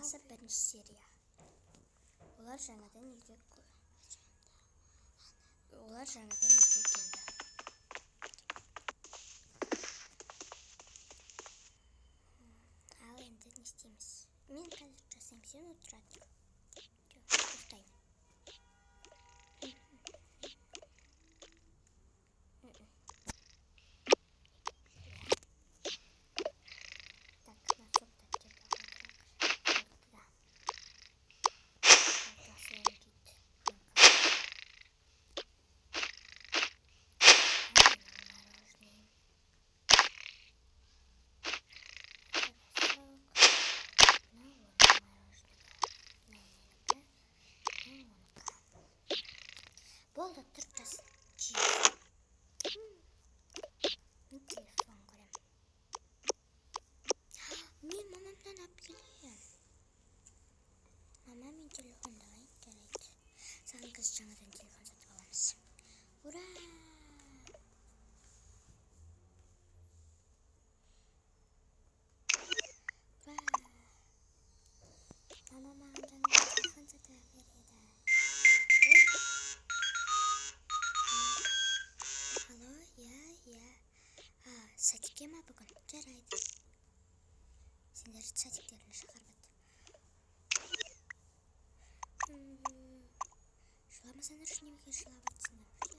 Жалғасы, бірінші серия. Олар жаңадан үйге Олар жаңадан үйге келді. Ал енді не істейміз? Мен қазір жасаймын, сен отыра тұр. Жоқ, ұйықтаймын. Так, носок ты әкеліп отырайық. Да. Жақсы дейді. Мороженое. Сок. Мынау оның мороженое. Мынау менікі. Мынау оныкі. Болды, тұр, жас. Мен телефон көремін. Мен мамамнан алып келемін. Мама, мен телефонды алайын. Жарайды. Саған қазір жаңадан телефон сатып аламыз. Ура! Ура! Мама маған жаңадан телефон сатып береді. Ой. Алло, иә, иә. А, садикке ма бүгін? Жарайды. Сендерді садиктеріне шығарып. Жыламасаңдаршы, неге жылап жатсыңдар?